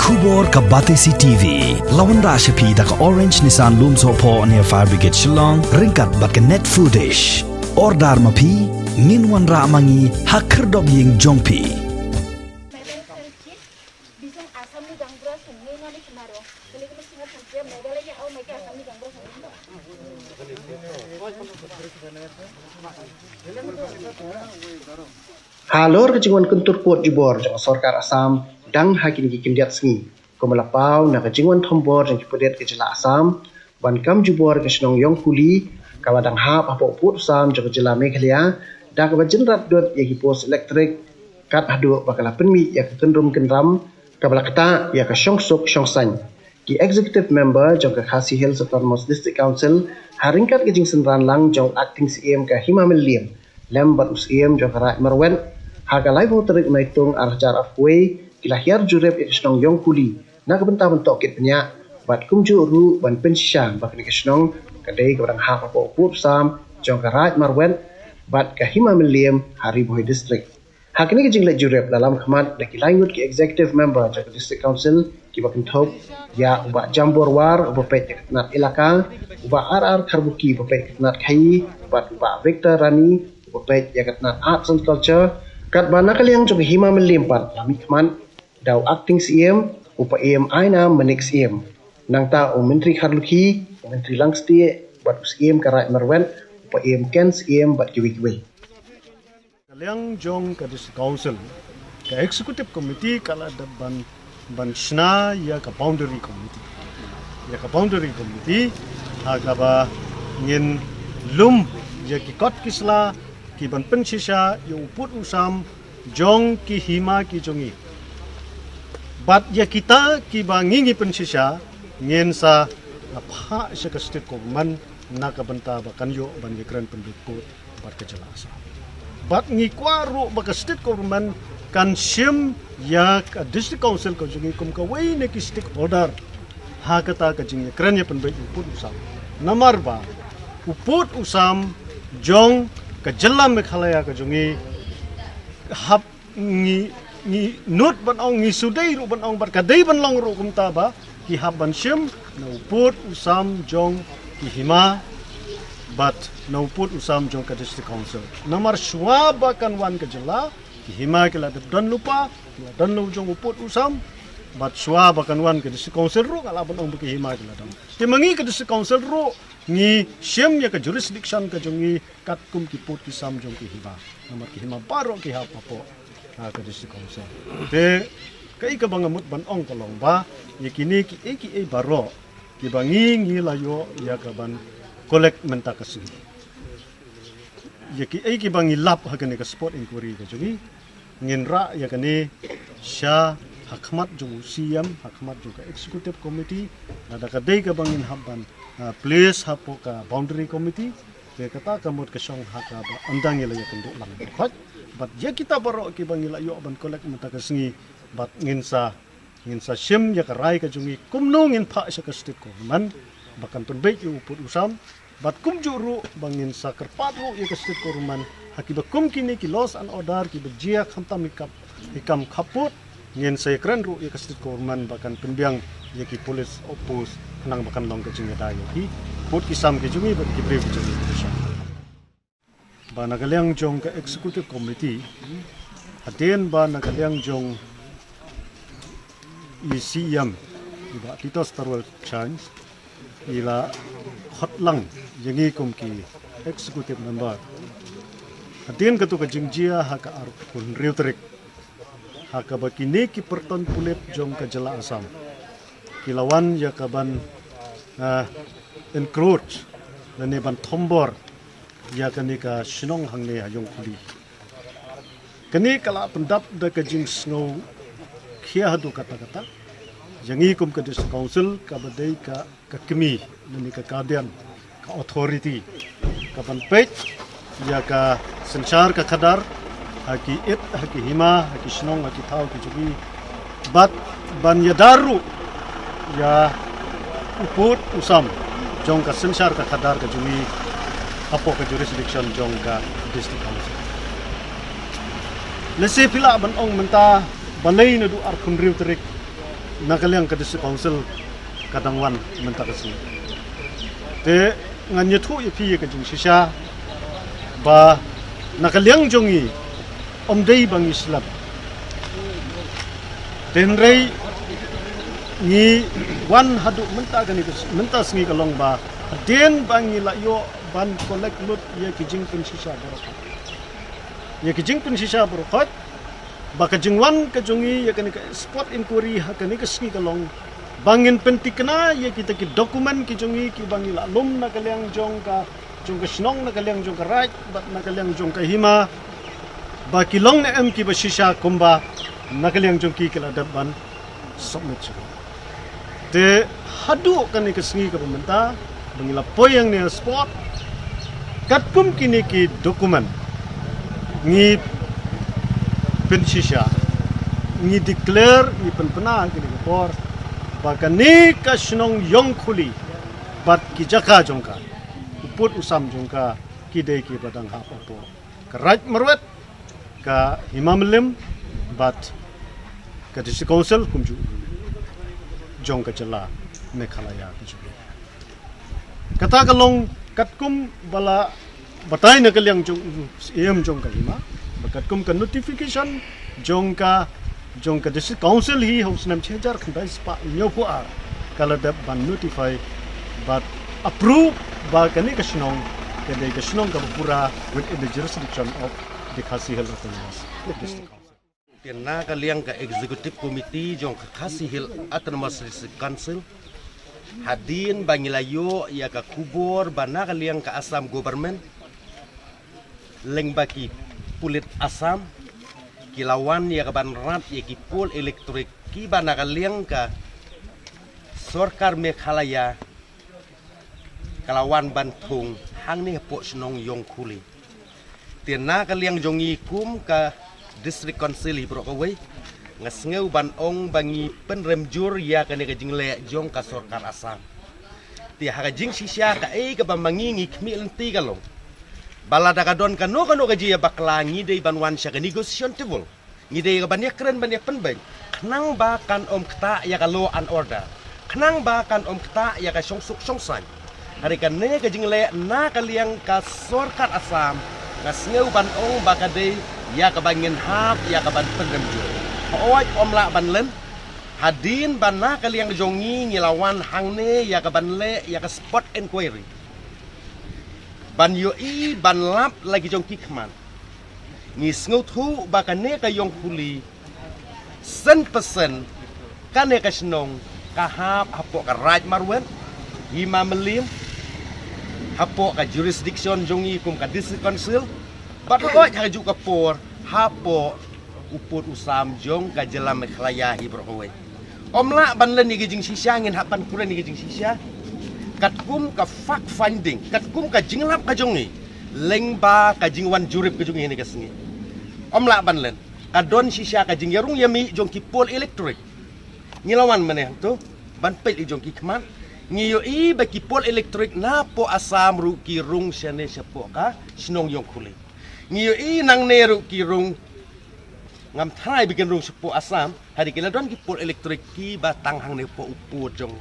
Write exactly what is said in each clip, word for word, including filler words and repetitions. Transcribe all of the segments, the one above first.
Khubor ka Batesi T V. La wanrah sha phi da ka Orange Nissan Lumsohphoh near Fire Brigade Shillong, ryngkat bad ka Net Foodish. Order ma phi, ngin wanrah ma ngi ha khyrdop ïing jong phi. Halor ka jingwan kyntur pud jubor jong ka sorkar Assam, dang ha kine ki khyndiat sngi, kumba la paw na ka jingwan thombor jong ki pulit ka jylla Assam ban kam jubor ka shnong Ïongkuli, ka la dang hap hapoh u pud u sam jong ka jylla Meghalaya, da kaba jynrat dud ïa ki post elektrik, kat haduh ba ka la pynmih ïa ka kynrum kynram kaba la ktah ïa ka shongsuk shongsaiñ. Ki executive member jong ka Khasi Hills Autonomous District Council, ha ryngkat ka jingsynran lang jong Acting C M ka Hima Mylliem lem bad u C M jong ka Raid Marwet, ha ka laiphew tarik Naitung ar hajar arphew wei, ki la hiar jurip ïa ka shnong Ïongkuli na ka bynta ban tohkit bniah, bad kumjuh ruh ban pynshisha ba kane ka shnong ka dei kaba dang hap hapoh u pud u sam jong ka Raid Marwet bad ka Hima Mylliem ha Ri Bhoi District. Ha kane ka jingleit jurip la lam khmat da ki lai ngut ki executive member jong ka District Council, kiba kynthup ïa u Bah Jambor War uba peit ïa ka tnat elaka, u Bah R R Kharbuki uba peit ïa ka tnat khaïi, bad u Bah Victor Rani uba peit ïa ka tnat Arts and Culture. Katba na ka liang jong ka Hima Mylliem pat la mih khmat da u Acting C M, u Paiem Aina Manik C M, nangta u Myntri Kharlukhi, u Myntri Langstieh bad u C M ka Raid Marwet, u Paiem Ken C M bad kiwei kiwei. Ka liang jong ka District Council, ka Executive Committee ka la dep ban, ban shna ïa ka Boundary Committee. Ïa ka Boundary Committee ha kaba ngin lum ïa ki kot ki sla ki ban pynshisha ïa u pud u sam jong ki hima ki jong ngi. Bad ïa kita kiba ngi ngi pynshisha, ngin sa phah sha ka State Government na ka bynta ba kan ïoh ban ïakren pynbeit pud bad ka jylla Assam. Bad ngi kwah ruh ba ka State Government kan shim ïa ka District Council ka jong ngi kum kawei na ki stakeholder ha kata ka jingïakren ïa pynbeit u pud u sam. Namar ba u pud u sam jong ka jylla Meghalaya ka jong ngi, hap ngi, ngi nud ban ong, ngi shu dei ruh ban ong, bad ka dei ban long ruh kumta ba ki hap ban shim na u pud u sam jong ki hima bad na u pud u sam jong ka District Council. Namar shuwa ba kan wan ka jylla, ki hima ki la dep don lypa, ki la don la u jong u pud u sam, bad shuwa ba kan wan ka District Council ruh nga lah ban ong ba ki hima ki la don. Te ma ngi ka District Council ruh ngi shim ïa ka jurisdiction ka jong ngi katkum ki pud ki sam jong ki hima. Namar ki hima baroh ki hap hapoh, ah, ka District Council. Te kaei kaba nga mut ban ong ka long ba ïa kine kiei kiei baroh kiba ngi, ngi la ïoh ïa ka ban collect mynta ka sngi, ïa kiei kiba ngi lap ha kane ka spot inquiry ka jong ngi, ngin rah ïa kane sha ha khmat jong u C M, ha khmat jong ka Executive Committee, lada ka dei kaba ngin hap ban, ah, place hapoh ka Boundary Committee. Te kata ka mut ka shong ha kaba ynda ngi la ïakynduh lang bakhuid. Bad ïa kita baroh kiba ngi la ïoh ban collect mynta ka sngi, bad ngin sa, ngin sa shim ïa ka rai ka jong ngi kumno ngin phah sha ka State Government ba kan pynbeit ïa u pud u sam. Bad kumjuh ruh ba ngin sa kyrpad ruh ïa ka State Government ha kiba kum kine ki law and order kiba jia khamtam hi kam, hi kam khappud, ngin sa ïakren ruh ïa ka State Government ba kan pynbiang ïa ki police outpost khnang ba kan long ka jingïada ïa ki pud ki sam ki jong ngi bad ki briew ki jong ngi. Ba na ka liang jong ka Executive Committee, hadien ba na ka liang jong i C M, i Bah Titosstarwell Chyne, i la khot lang ïa ngi kum ki executive member. Hadien katu ka jingjia ha ka arphew hynriew tarik, ha kaba kine ki pyrton pulit jong ka jylla Assam ki la wan ïa ka ban, ah, encroach lane ban thombor ïa kane ka shnong hangne ha Ïongkhuli. Kane ka la pyndap da ka jingsngew khia haduh katta katta. Ïa ngi kum ka District Council kaba dei ka, ka kmie, lane ka guardian, ka authority ka ban peit ïa ka synshar ka khadar ha ki it, ha ki hima, ha ki shnong, ha ki thaw ki jong ngi, bad ban ïada ruh ïa u pud u sam jong ka synshar ka khadar ka jong ngi hapoh ka jurisdiction jong ka District Council. Lehse phi lah ban ong mynta balei naduh arphew hynriew tarik Na ka liang ka District Council ka dang wan mynta ka sngi. Te ngan ïathuh ïa phi ïa ka jingshisha ba na ka liang jong ngi ym dei ba ngi slap. Te hynrei ngi wan haduh mynta kane ka, mynta sngi ka long ba hadien ba ngi la ïoh ban collect lut ïa ki jingpynshisha baroh. Ïa ki jingpynshisha baroh ba ka jingwan ka jong ngi ïa kane ka spot inquiry ha kane ka sngi ka long ba ngin pyntikna ïa kita ki document ki jong ngi kiba ngi la lum na ka liang jong ka, jong ka shnong, na ka liang jong ka raid bad na ka liang jong ka hima, ba ki long ne em kiba shisha kumba na ka liang jong ki ki la dep ban submit shuh. Te haduh kane ka sngi kaba mynta ba ngi la poi hangne ha spot, katkum kine ki document ngi pynshisha, ngi declare, ngi pynpna ha kine ki por ba kane ka shnong Ïongkhuli bad ki jaka jong ka, u pud u sam jong ka, ki dei kiba dang hap hapoh ka raid marwet, ka hima Mylliem bad ka District Council kumjuh jong ka jylla Meghalaya kumjuh. Kata ka long katkum ba la batai na ka liang jong u Syiem jong ka hima ba katkum ka notification jong ka, jong ka District Council hi ha u snem shihajar khyndai spah hynñiewphew ar ka la dep ban notify bad approve ba kane ka shnong ka dei ka shnong kaba pura within the jurisdiction of the Khasi Hills Autonomous District Council. Te na ka liang ka Executive Committee jong ka Khasi Hills Autonomous District Council, hadien ba ngi la ïoh ïa ka khubor ba na ka liang ka Assam Government lyngba ki pulit Assam ki la wan ïa ka ban rat ïa ki pole electric kiba na ka liang ka sorkar Meghalaya ka la wan ban thung hangne hapoh shnong Ïongkhuli. Te na ka liang jong ngi kum ka District Council hi baroh kawei, nga sngew ban ong ba ngi pynrem jur ïa kane ka jingleh jong ka sorkar Assam. Te ha ka jingshisha kaei kaba ma ngi ngi khmih lynti ka long ba lada ka don kano kano ka jingïabakla ngi dei ban wan sha ka negotiation table. Ngi dei ka ban ïakren ban ïapynbeit khnang ba kan ym ktah ïa ka law and order, khnang ba kan ym ktah ïa ka shongsuk shongsaiñ. Hynrei kane ka jingleh na ka liang ka sorkar Assam nga sngew ban ong ba ka dei ïa ka ba ngin hap ïa ka ban pynrem jur. Hooid, ym lah ban len. Hadien ba na ka liang jong ngi ngi la wan hangne ïa ka ban leh ïa ka spot inquiry ban ïohi ban lap la ki jong ki khmat. Ngi sngewthuh ba kane ka Ïongkhuli, sen persen kane ka shnong ka hap hapoh ka raid marwet, hima Mylliem, hapoh ka jurisdiction jong ngi kum ka District Council, bad hooid ha kajuh ka por hapoh u pud u sam jong ka jylla Meghalaya hi baroh kawei. Ym lah ban len ïa ki jingshisha, ngin hap ban kren ïa ki jingshisha katkum ka fact finding, katkum ka jinglap ka jong ngi lyngba ka jingwan jurip ka jong ngi ha kane ka sngi. Ym lah ban len, ka don shisha ka jingïarung ïamih jong ki pole electric. Ngi la wan mynne hangto ban peit ïa jong ki khmat, ngi ïohi ba ki pole electric napoh Assam ruh ki rung shane shapoh ka shnong Ïongkhuli. Ngi ïohi nangne ruh ki rung, ngam tharai ba kin rung shapoh Assam, hynrei ki la don ki pole electric kiba tang hangne hapoh u pud jong.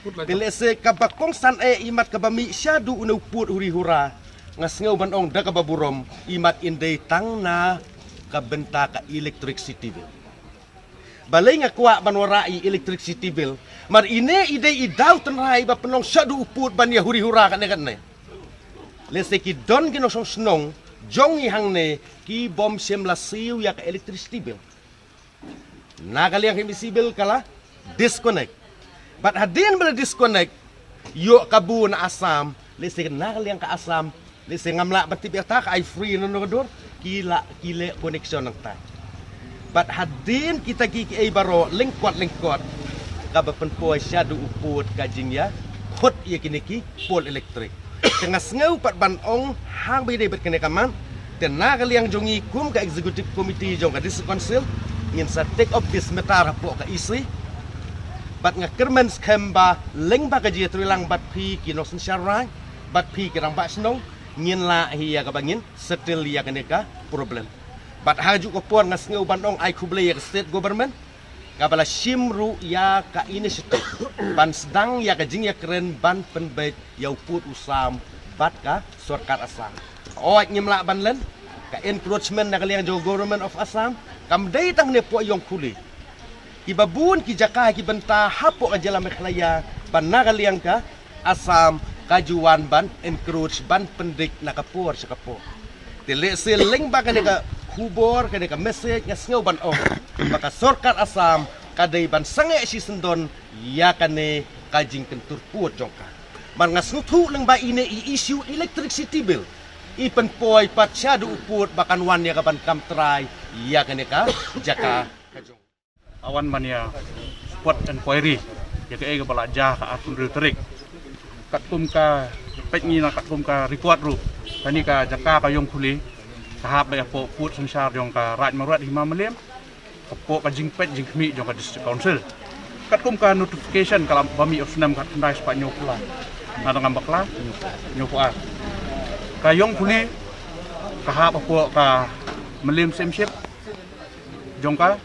Te lehse kaba kongsan eh imat kaba mih shaduh une u pud huri hura, nga sngew ban ong da kaba burom, imat in dei tang na ka bynta ka electricity bill. Balei nga kwah ban wanrah ïa electricity bill? Namar ine i dei i daw tynrai ba pynlong shaduh u pud ban ïa huri hura katne katne. Lehse ki don ki nongshong shnong jong ngi hangne ki bym shym la siew ïa ka electricity bill. Na ka liang ka M E C bill ka la disconnect. Bad hadien ba la disconnect, ïoh kabu na Assam, lehse na ka liang ka Assam, lehse ngam lah ban tip ïa kata, ka ai free na nongdur, ki la, ki leh connection nangta. Bad hadien kita ki, kiei baroh lyngkot lyngkot, kaba pynpoi shaduh u pud ka jingïakhot ïa kine ki pole electric. Te nga sngew pat ban ong ha kaba ïadei bad kane ka mat, te na ka liang jong ngi kum ka executive committee jong ka District Council, ngin sa take up this matter hapoh ka E C. Bad nga kyrmen skhem ba lyngba ka jingïatreilang bad phi ki nongsynshar raid, bad phi ki rangbah shnong, ngin lah hi ïa kaba ngin settle ïa kane ka problem. Bad ha kajuh ka por nga sngew ban ong ai khublei ïa ka state government, Kaba la shim ruh ïa ka initiative ban sdang ïa ka jingïakren ban pynbeit ïa u pud u sam bad ka sorkar Assam. Oi, ngim lah ban len, ka encroachment na ka liang jong Government of Assam kam dei tang ne poh ïong khuli. Kiba bun ki jaka ki bynta hapoh ka jylla Meghalaya bad na ka liang ka Assam ka ju wan ban encroach ban pyndik na ka por sha ka por. Te lehse lyngba kane ka khubor, kane ka message nga sngew ban ong ba ka sorkar Assam ka dei ban sangeh shisyndon ïa kane ka jingkyntur pud jong ka. Bad nga sngewthuh lyngba ine i issue electricity bill i pynpoi pat shaduh u pud ba kan wan ïa ka ban kam trai ïa kane ka jaka ka jong. Awan ban ïa spot inquiry ïa kaei kaba la jia ha ka arphew hynriew tarik. Katkum ka peit ngi na katkum ka record ruh, kane ka jaka ka ïong khuli ka hap ba ïa poh pud synshar jong ka Raid Marwet Hima Mylliem, ka poh ka jingpeit jingkhmih jong ka District Council. Katkum ka notification ka la ba mih u snem khatkhyndai spah hynñiewphew lai, na dang am bakla hynñiewphew ar. Ka ïong khuli ka hap ba poh ka Mylliem Syiemship jong ka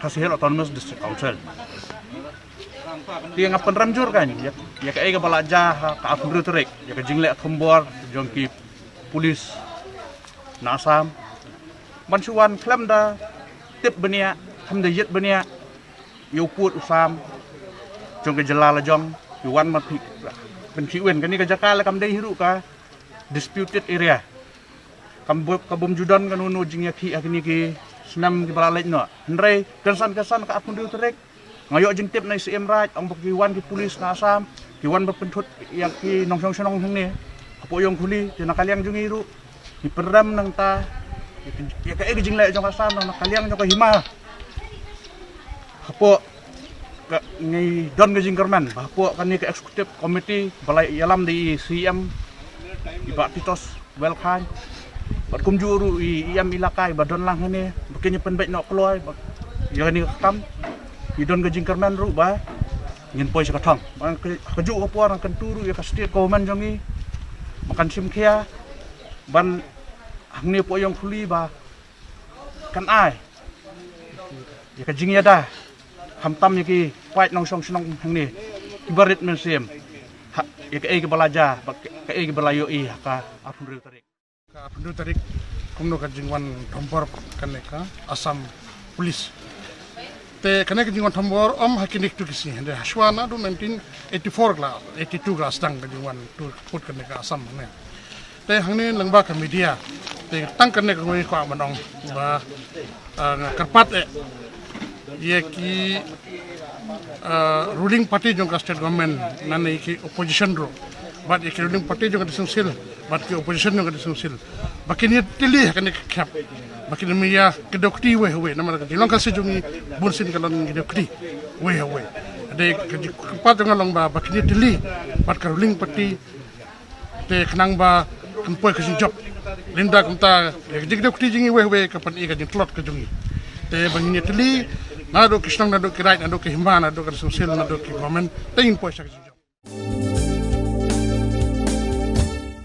Khasi Hills Autonomous District Council. Te nga pynrem jur kan ïa, ïa kaei kaba la jia ha ka arphew hynriew tarik, ïa ka jingleh thombor jong ki pulit na Assam ban shu wan khlem da tip bniah, khlem da ïit bniah ïa u pud u sam jong ka jylla la jong, ki wan ban pynkhih win. Kane ka jaka la kam dei hi ruh ka disputed area. Kam bu-, ka bym ju don kano kano jingïakhih ha kine ki snem kiba la leit noh. Hynrei kynsan kynsan ka arphew hynriew tarik nga ïoh jingtip na i Syiem Raid, ong ba ki wan ki pulit na Assam, ki wan ba pynthut ïa ki nongshong shnong hangne hapoh ïong khuli. Te na ka liang jong ngi ruh ngi pynrem nangta ïa ka, ïa kaei ka jingleh jong ka Assam, na ka liang jong ka hima. Hapoh ka, ngi don ka jingkyrmen ba hapoh kane ka executive committee ba la ïalam da i Syiem, i Bah Titosswell Chyne, bad kumjuh ruh i Syiem Ilakai ba don lang hangne, ba kin ïa pynbeit noh kloi ba ïa kane ka kam. Ngi don ka jingkyrmen ruh ba ngin poi sha ka thong. Ba ka, kajuh ka por ngan kyntu ruh ïa ka state government jong ngi ba kan shim khia ban hangne poh ïong khuli ba kan ai ïa ka jingïada, khamtam ïa ki paid nongshong shnong hangne kiba rit mynsiem ha ïa kaei kaba la jia bad kaei kaba la ïohi ha ka arphew hynriew tarik. Ka arphew hynriew tarik kumno ka jingwan thombor kane ka Assam Police. Te kane ka jingwan thombor ym ha kine kito ki sngi, hynrei hashwa naduh nineteen eighty-four ka la, eighty-two ka la sdang ka jingwan pud kane ka Assam hangne. Te hangne lyngba ka media, te tang kane kawei kwah ban ong ba, ah, nga kyrpad eh ïa ki, ah, ruling party jong ka state government, lane ïa ki opposition ruh, bad ïa ki ruling party jong ka District Council bad ki opposition jong ka District Council, ba kin ïa tylli ha kane ka khep, ba kin ïa kdew kti uwei ha uwei, namar ka jinglong Khasi jong ngi bunsien ka long kdew kti uwei ha uwei. Te ka jingkyrpad jong nga long ba, ba kin ïa tylli bad ka ruling party, te khnang ba kan poi ka jingjop. Lada kumta, ïa ka jingkdew kti jong ngi uwei ha uwei ka pyni ka jingtlot ka jong ngi. Te ba ngin ïa tylli naduh ki shnong, naduh ki raid, naduh ki hima, naduh ka District Council, naduh ki government, te ngin poi sha ka jing